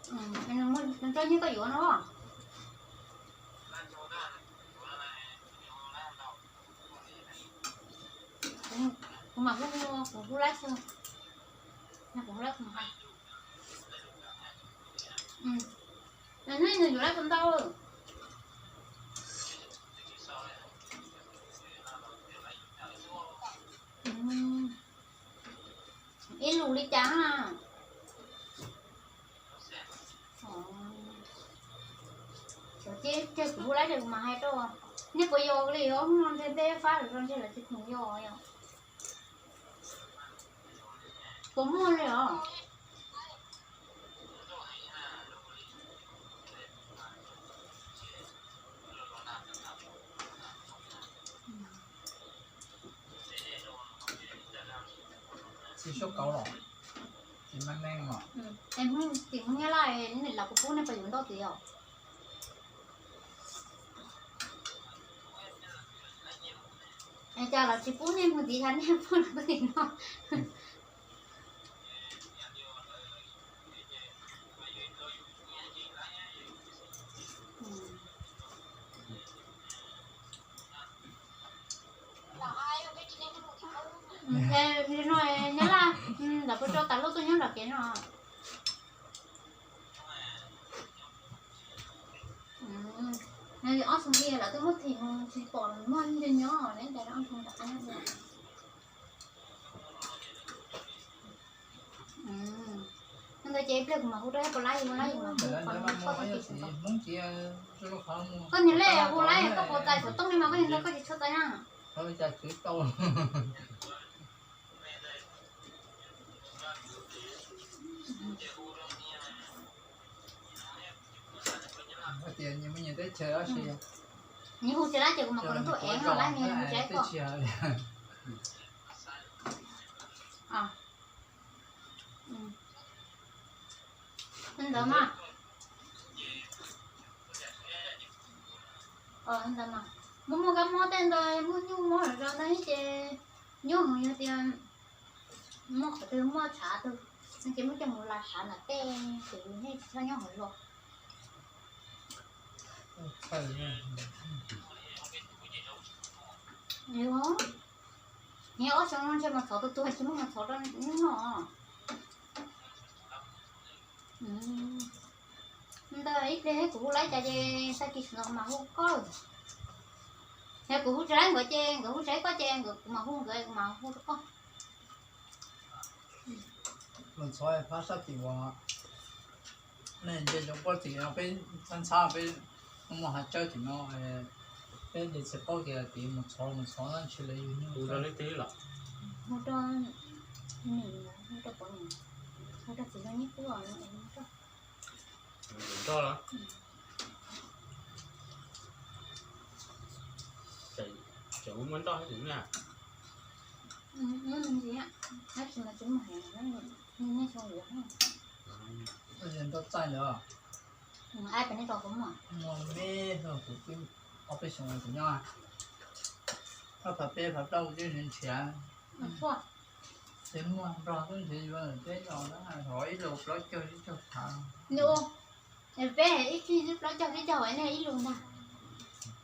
Nws muaj nws tso nyiaj koj yuav no. Kuv mam hu, kuv hu laib xwb. Kuv hu laib kuv mam hais. Nws yuav laib puas ntau. Ib lus li cas na? Tseg kuv hu laib ces kuv mam hais rau. Nej puas yog li os, hnub no ntshe npeb fab lawm, ntshe lawv tsis khoom yog yom. Puas muaj li os? Tsis sub kauv los, tsis me me os. Tim Hmoob Nyab Laj, nej los kuv pub nej pais yuav ntau tim os. Es cas los tsis pub nej mus tim, yog nej pub los tim no. Li no Nyab Laj, lawv puas tso tas lub tuaj nyob nram kev no? Ob xyoo li lawv twb muab thim mus tsis pom muaj nco nyob ne, cas ob xyoo rov qab nyob dua. Ntawd ces ib pliag kuv mam hu rau ib puas laib, ib puas laib yus mam hu kom nws koj tag kis. Koj niag lej hu laib koj puas txais xov tooj li mas koj niag ntawd koj tsis tshua txais na. Nyias hu tsis laib ces kuv mam kom nws tuaj ev no, laib nws hu tsis laib koj. Ntawd mas, ntawd mas muaj muaj kab mob tej ntawd, muaj nyuj mob lawm rau ntawd ces nyob hauv yog tias muaj qhov twg muaj tshav twg no ces muab coj mus la tshav nram tej, ces nej tsis txhob nyob hauv zos. Nyob ob xyoo no ntshe mas txhov tus tuag tsis muaj mas txhov rau nyob no. Ntawd ib pliag kuv hu laib cas ces tag kis no kuv mam hu koj. Yog kuv hu tsis laib nkawd ces nkawd hu tsis laib koj ces nkawd kuv mam hu nkawd kuv mam hu rau koj. Mus txhov phab sab tim uas nej nce cov pob txim no peb ntxhab ntxhab peb mus hav tsawb tim no, peb nce txiv qaub kiag tim mus txhov mus txhov ntshe lawv yug nyuj. Hu rau leej twg los? Hu rau, hu rau pov niam, hu rau txiv Zoo Nyiaj Kub os. Nroj los? Tseem muaj nroj thiab na? Muaj me ntsis, tab sis mas tsis muaj heev, nej xyoo yuav. Nroj txaij ntawd. Ai pem nej tau kuv muaj. Muaj me, kuv twb ob peb xyoo kuv nyob. Ob phav peb phav plaub kuv twb nrhiav. Ces muaj nrog twb nrhiav yuav peb los na, hov ib lus plaub caug ib caug phav. Peb ib khij plaub caug ib caug, nej ib lus ntag.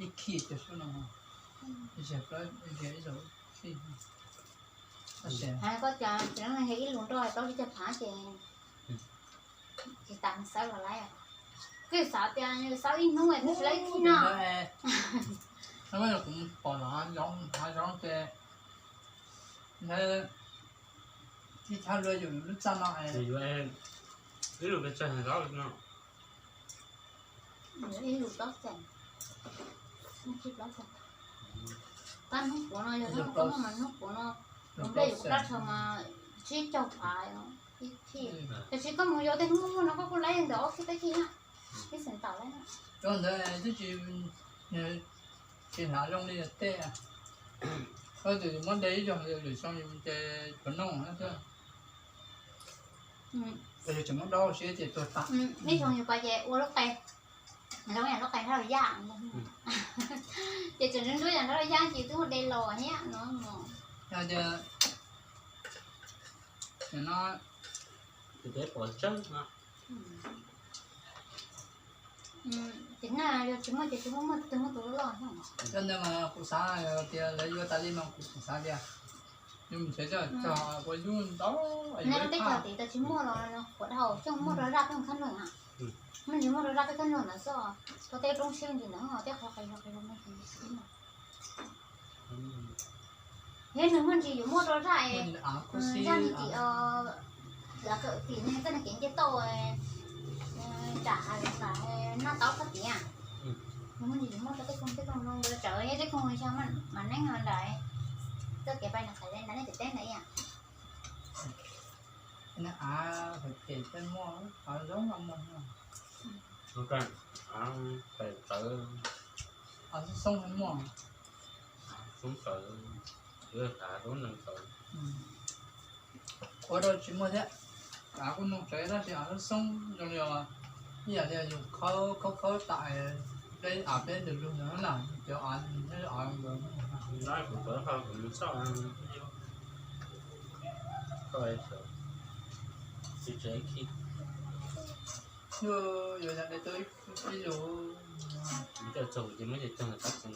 Ib khij tau sub no, ib lus khij. Hais koj cas ces yog ib lus nroj plaub caug ib caug phav ces tsis tas xawb los lawm. Koj xav tias xaub ib hnub es twb tsis laib khij no. Kuv pom los hav zoov ces ntawd tib thab luag yus lub txaj no es ib lus pes tsawg hav zoov no. Ib lus plaub caug, ib lus plaub caug. Pab hnub puav no yog hnub koj muaj mas hnub puav no, hnub nplej yus kab rhawv mas tsib caug phav ib khij. Tiam sis koj mus yuav tej hnub muaj muaj no koj kuj laib ntawm ob khij peb khij na, ib xeem tawm laib na. Rau ntawd twb tsis, tsis hnav zoo li tej. Koj twb muab de ib zaug lwm xyoo ces puas noj na. Tseem muab dob siab ces tuag tas. Ib xyoo yus ko ces ua lub qe, zoo yam lub qe hab los yaj, ces tseem nruab nruab yam hab los yaj ces twb ua de los thiab no. Yog tias no, pom tsawg no, Ces na, yog tsis muaj ces tsis muaj, muaj tus muaj tus loj loj. Cov ntawd mas kuv xav tias lawv yuav tas li mas kuv xav tias yus nrhiav coj txog ua yub ntau. Neb lub teb chaws tim tau tsis muaj los qhuav dhau, coj muaj rau zaj peb khab noog na. Muaj ntsis muaj rau zaj peb khab noog ntawd xwb, tau tej roob siab ntsis ntawd tej qhov qis qis qis. Yog nws muaj ntsis yuav muaj rau zaj, zaj nws tim, lawv kawm tim ne, txoj kev nce toj, tsam hav zoov ntawd, naj taub koj tiav. Nws muaj ntsis yuav muaj rau tej koog tej koog zoo ntawd, tsawv tej koog xyov mas neeb no ntawd, txoj kev pais nram Qhais Dej ntawd nej tsis teb ntawd ib yam. Av pem pem tej muaj, av zoo no muaj. Av pem tawv, av xoob xoob muaj, xoob tawv, av roob nees tawv. Ua rau tsis muaj thiab, av kuj noog tsawv tab sis av xoob zoo li ib yam li yus khaub khaub khaub tam peb av peb ntawd lug ntawd na, cov av thiab av ntawd. Kuv tau kuv mus txoj tsis tsev khi. Yuav yog de tau ib lus, coj txog ces muab coj txog tab txog.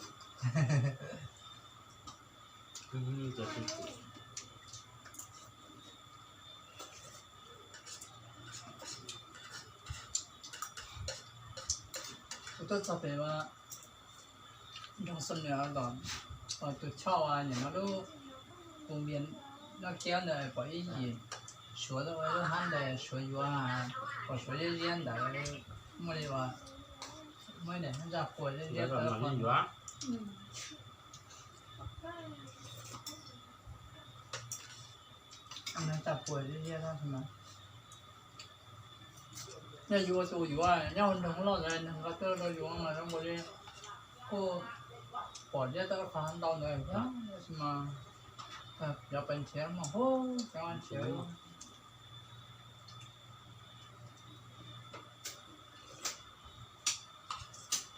Kuv tuaj txog pem nroog Xos Nias los, tus choj uas nim no lub tus npias noj kiab ntawd pom ib yim Suav lub hab ntawd, Suav yuav, pom Suav ziab ziab ntawd, muaj li uas muaj ib daim zaj quas ziab ziab tawb qhov yuav. Zaj quas ziab ziab, nyob yuav tus yuav nyob hauv nroog loj ntawd, neeg nqa tuaj rau yuav mas zoo nkaus li kuj pom ziab tawb qhov ntau ntawd thiab, tab sis mas cov pes nrhiav mas hu, cov nrhiav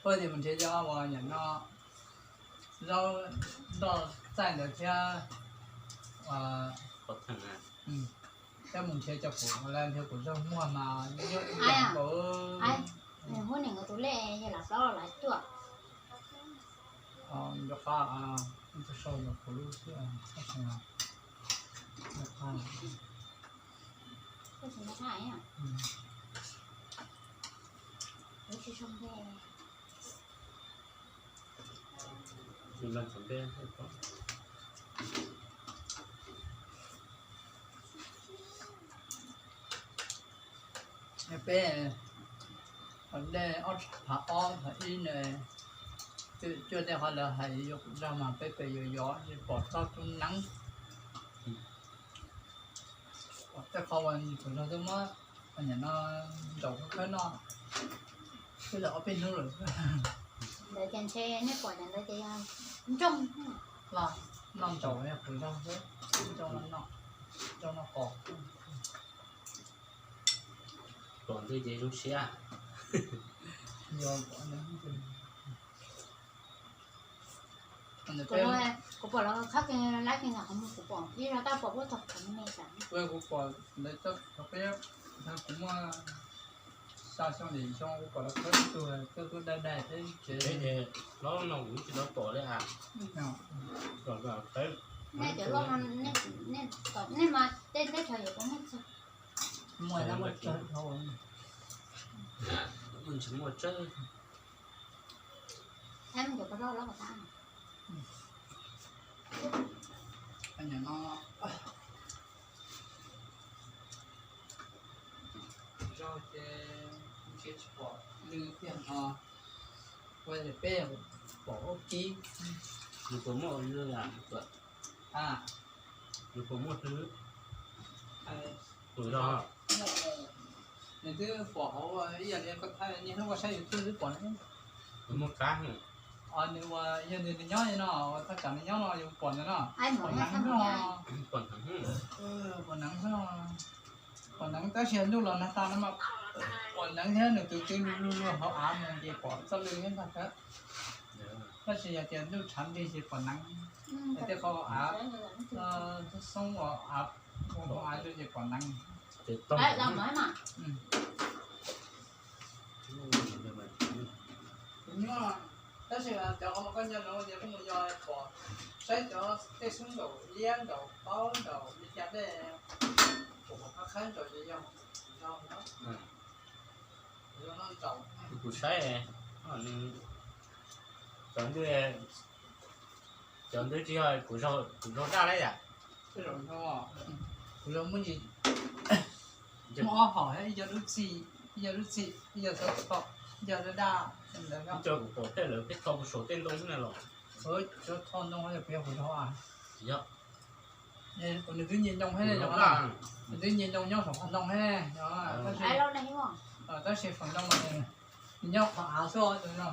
Puag tim mus nrhiav cov uas nim no zaub ntoj txaij ntawd thiab, thiab mus nrhiav cov kuv, nrhiav kuv zaug muag mas nyuaj ib yam nkaus. Nws huab nws tus lej yog lawv plaub los lawv cuaj. Nco qab, tus sau yog kuv lub xwb, tab sis nco qab. Peb qhov dej ob phav ob phav ib na, cuaj tej qhov lawv hais yuav kuv zog mas peb pem yuav yos pom txog tus neev. Tej qhov uas kuv zog twb muab nim no ntsaum khawb noj twb tau ob peb hnub lawm. Ntawd ces ntshe nej pom cov ntawd ces yog nrooj, noj ntsaum yog kuv zog xwb, nrooj no noj, nrooj no pom. Pom ntawd ces zoo siab. Kuv pom los khab ke lab ke ntawm qhov muag kuv pom ib zog tab pom puab tog qhov me me tas. Kuv pom ntawd txog qhov peb, kuv muaj xya xyoo yim xyoo kuv pom lawv khawb ib tug tuaj tuaj dai dai peb tsev. Hlob no kuv tsis tau pom li as. Nej cov loj no, nej mas tej teb chaws yuav puas muaj txog? Muaj, muaj tsawg dhau. Tsis muaj tsawg. Nim no zaug ces ntshe tsis pom lwm tiag no, ua peb pom ua kib. Nws puas muaj lwm a? Nws puas muaj lwm? Tus zog nws twb pom hauv ib yam li koj thaij niaj hnub koj saib YouTube twb pom na. Nws muaj kab. Nws ua yog nws nyob no, thaj tsam nws nyob no yus pom ntawd no. Pom neev xwb, pom neev xwb, pom neev tab sis ntuj los nag tas no mas pom neev thiab nws tus twb luag luag luag hauv av mus ces pom txoj lw thiab ntag. Tab sis yog tias ntuj tshav ntuj ces pom neev, tej qhov av xoob uas av, av ces pom neev. Ces tau. Mus, mus, mus, Koj nco ntsoov tias koj mus yos pom saib cov tej xub ntaus liab ntaus paub ntaus li cas dej, pom qhov qhab ntaus ces yog kuv zog no. Kuv saib, cov ntawd, cov ntawd tsis yog kuv zog daj lawm yom? Kuv zog muaj ntsis, muaj ob hom, ib co dub txim, ib co dub txim, ib co txho txho, ib co daj daj. Ib co kuv pom tej lawv peb tho kuv saum tej ntoo xwb na los. Cov tho ntoo yog kuv yog kuv zog a. Yog. Nws twb nce ntoo thiab ne, nws twb nce ntoo nyob saum qhov ntoo thiab ne. Tab sis feem ntau mas nws nyob qhov av xwb no.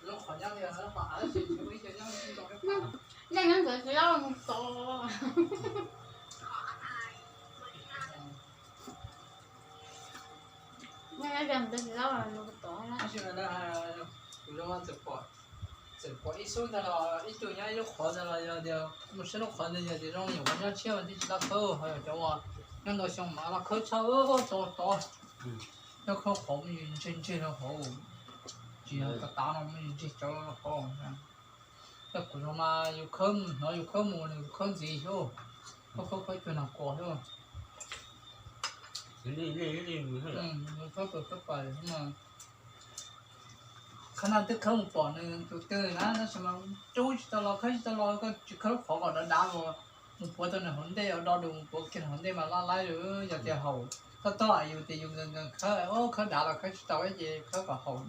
Lub qhov nyob tias lub qhov av tab sis nws ib co nyob ntoo. Nej nyob ntawd tsis tau mus tod. Nej nyob ntawd tsis tau mus tod. Tab sis mas kuv zoo txawm pom, txawm pom ib xub ntawd los ib tug nyob ib lub qhov ntawd los yog tias mus saib lub qhov ntawd yog tias zoo nyuam qhuav nyob tshiab mas twb tsis tau khawb, ho yog cov uas nyob ntau xyoo mas los khawb tshaj tod tod. Nyob khawb qhov me ntsis ntseg rau hauv, tsis yog tav tav no me ntsis ntseg cov qhov. Yog kuv zog mas yus khawb mus hnov yus khawb mus nws khawb ntxiv xwb, khawb khawb khawb cuag nas kos xwb. Khawb pais khawb pais mas qhov no twb khawb mus pom nws tus twg na, tab sis mas rub tsis tau los khawb tsis tau los, koj tsis khawb qhov kom dav dav los mus puav tau nws hauv ntej, do dus mus puav kiag nws hauv ntej mas laj laib lawm. Yog tias haum toj toj yus tias yus nkees nkees khawb, khawb dav los khawb tsis tau ces khawb kom haum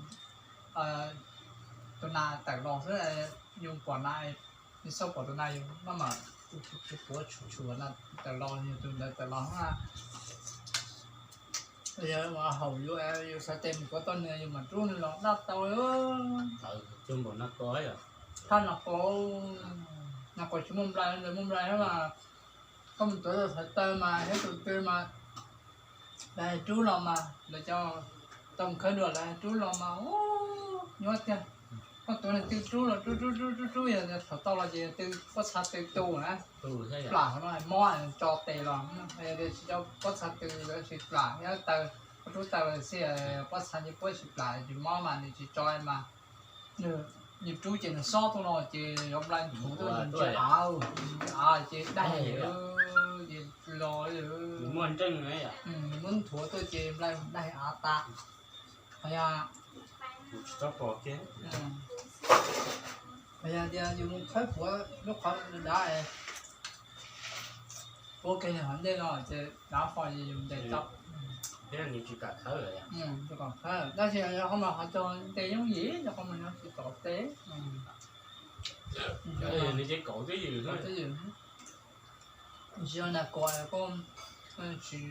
tus nas tawm los xwb, yus pom nas, yus xauj pom tus nas yus maj mam puav tshuam nas tawm los, yus tus ntawd tawm los na. Yog haum yus, yus xav tes mus puav tau nws yus mam rub nws los daj tau. Thaj nas kos, nas kos tsis muaj nplai, ntawd muaj nplai mas koj mus tuav tau xav taw mas thiab tus twg mas lawv hais rub los mas lawv cov tau mus khawb dua lawv hais rub los mas nyuaj tiag. Koj tuav nws twg rub los rub rub rub rub rub yog thaum tau los ces twg pob txha twg tu na, plam no mob tso tes los, yog tias tsis tau pob txha twg los tsis plam, nyob taw, koj rub taw los xij pob txha nce puab tsis plam tsis mob mas nws tsis tso mas nws rub ces nws xob tuaj no ces yuav nplai nthuav tuaj ces av, av ces daig, ces los muab nthuav tuaj ces nplai daig av tas. Yog, yog tias yus mus khawb puav lub qhov dav, puav kiag nws hauv ntej no ces dav fo yus ntes tau. Thiab nws tsis kam khawb, tsis kam khawb, tab sis yog qhov mas qhov cog ntes yooj yim, yog qhov mas nws tsis tom tes. Nws ces kaum twj ywm, kaum twj ywm. Tsis yog nas kos koj tsis,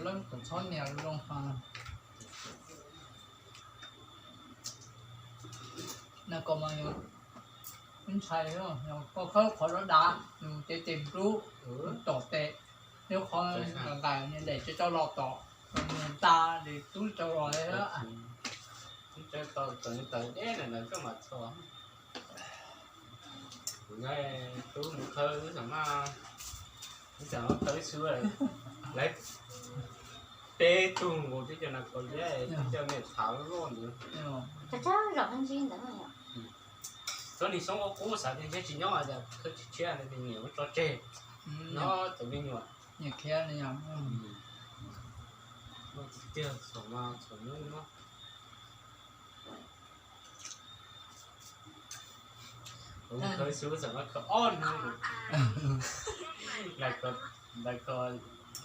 lawv kaum txhob nias zoo ha. Nas kos mas yog ntshai, yog koj khawb qhov dav dav, yus cev tes rub, tom tes, yog qhov nqaim nqaim nws daim tsis tau los tom, nws nta li tub tau los li. Tub tau tawm deb na koj mam txhos. Kuv nyob tub mus khawb xav mas, xav mas khawb xwb, lawv peb tug nkaus twb cov nas kos liab, twb cov me thav loj ntawd. Txhob nig xoob qub qub xav tias ntshe tsis nyob, khawb tshiab tshiab niam muab tso tseg, nyob cov me nyuam. Tiag, txhom mas txhom hnub no. Khawb xwb xav mas khawb ob hnub. Nas kos, nas kos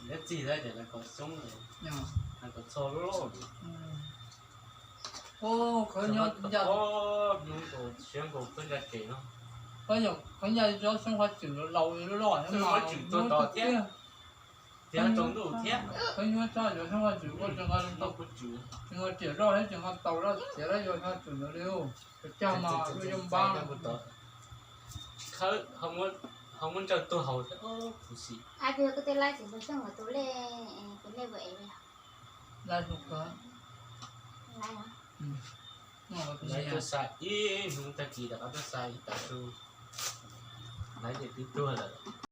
liab txig thiab ces nas kos xoob, nas kos txho loj. Khawb nyob ob hnub nkaus siab nkaus khawb nra tes no. Khawb nyob xyoob qhov tswm laus loj, xyoob qhov tswm tuag tod thiab. Tias tsaus ntuj thiab. Khawb nyob xyoob qhov tswm, tseem nqa riam zoj thiab tseem nqa taus zoj tiav lawm, yog xyoob qhov tswm ntawd li, cag mas zoo npab. Khawb ho muab ntsawj tuag haus thiab, khuv xim. Laiv tuaj xa ib hnub tag kis rov qab tuaj xa ib tag su, laiv ces twb tuag lawm.